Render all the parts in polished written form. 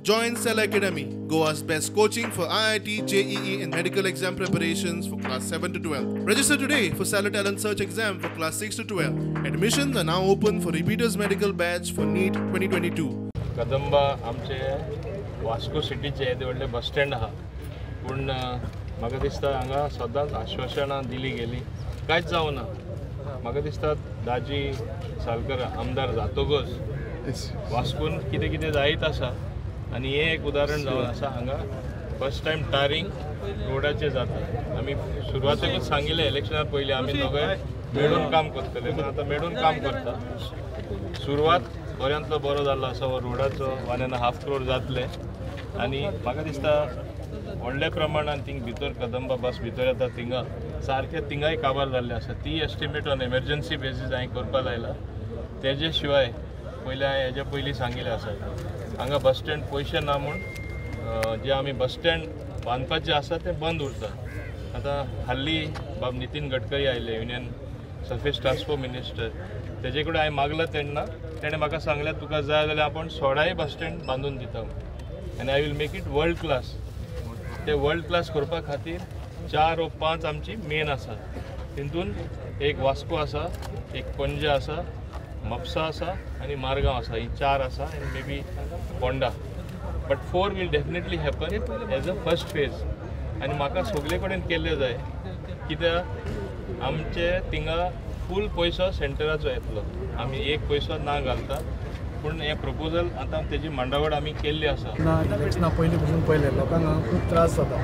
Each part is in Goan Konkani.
Join Cell Academy, Goa's best coaching for IIT, JEE and medical exam preparations for class 7 to 12. Register today for Stellar Talent Search exam for class 6 to 12. Admissions are now open for repeaters medical batch for NEET 2022. Kadamba आमचे वास्को सिटीचे येदे व्हडले बस स्टँड आहा, पूण म्हाका दिसता हांगा सदांच आश्वासनां दिली गेली, कांयच जावना. म्हाका दिसता दाजी सालकर आमदार जातकच वास्कोन कितें कितें जायत आसा आनी हें एक उदाहरण जावन आसा. हांगा फर्स्ट टायम टारींग रोडाचेर जाता. आमी सुरवातेकूच सांगिल्लें इलेक्शना पयलीं आमी दोगांय मेळून काम करतले, पूण आतां मेळून काम करता. सुरवात बऱ्यांतलो बरो जाल्लो आसा हो रोडाचो, 1.5 करोड जातले आनी म्हाका दिसता व्हडल्या प्रमाणान थिंग भितर कदंबा बस भितर येता थिंगा सारकें थिंगाय काबार जाल्लें आसा. ती एस्टिमेट ऑन एमर्जन्सी बेजीस हांवें करपा लायला. तेजे शिवाय पयलीं हांवें हेज्या पयलीं सांगिल्लें आसा, हांगा बस स्टँड पयशे ना म्हूण जे आमी बस स्टँड बांदपाचें आसा तें बंद उरता. आतां हाल्ली बाब नितीन गडकरी आयले, युनियन सर्फेस ट्रान्सपोर्ट मिनिस्टर, तेजे कडेन हांवें मागलां तेन्ना तेणें म्हाका सांगलें तुका जाय जाल्यार आपूण 16 बस स्टँड बांदून दिता आनी I will make it world class. ते वर्ल्ड क्लास करपा खातीर 4 वा 5 आमची मेन आसा. तितून एक वास्को आसा, एक पणजे आसा, म्हापसा आसा आनी मारगांव आसा. ही 4 आसा आनी maybe Ponda, but 4 will definitely happen as a first phase. आनी म्हाका सगळे कडेन केल्लें जाय, कित्याक आमचे थिंगा फूल पयसो सेंटराचो येतलो, आमी एक पयसो ना घालता. पूण हें प्रपोजल आतां तेजी मांडावळ आमी केल्ली आसा. ना इलेक्शना पयलीं पसून पयलें लोकांक हांगा खूब त्रास जाता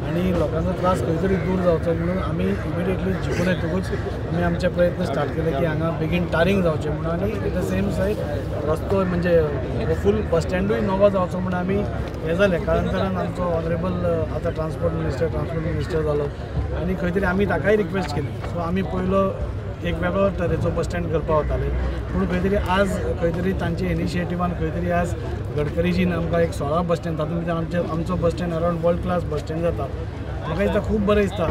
आनी लोकांचो त्रास खंय तरी दूर जावचो म्हणून आमी इमिडिएटली जिखून येतकूच आमी आमचे प्रयत्न स्टार्ट केले की हांगा बेगीन टारींग जावचें म्हणून आनी एट the same side रस्तो म्हणजे फूल बस स्टँडूय नवो जावचो म्हणून आमी हें जालें. काळांतरान आमचो ऑनरेबल आतां ट्रान्सपोर्ट मिनिस्टर जालो आनी खंय तरी आमी ताकाय रिक्वेस्ट केली. सो आमी पयलो एक वेगळो तरेचो बस स्टँड करपाक वताले, पूण खंय तरी आज खंय तरी तांचे इनिशिएटिवान खंय तरी आज गडकरीजीन आमकां एक 16 बस स्टँड, तातूंत भितर आमचो bus stand around world class bus stand जाता. म्हाका दिसता खूब बरें दिसता.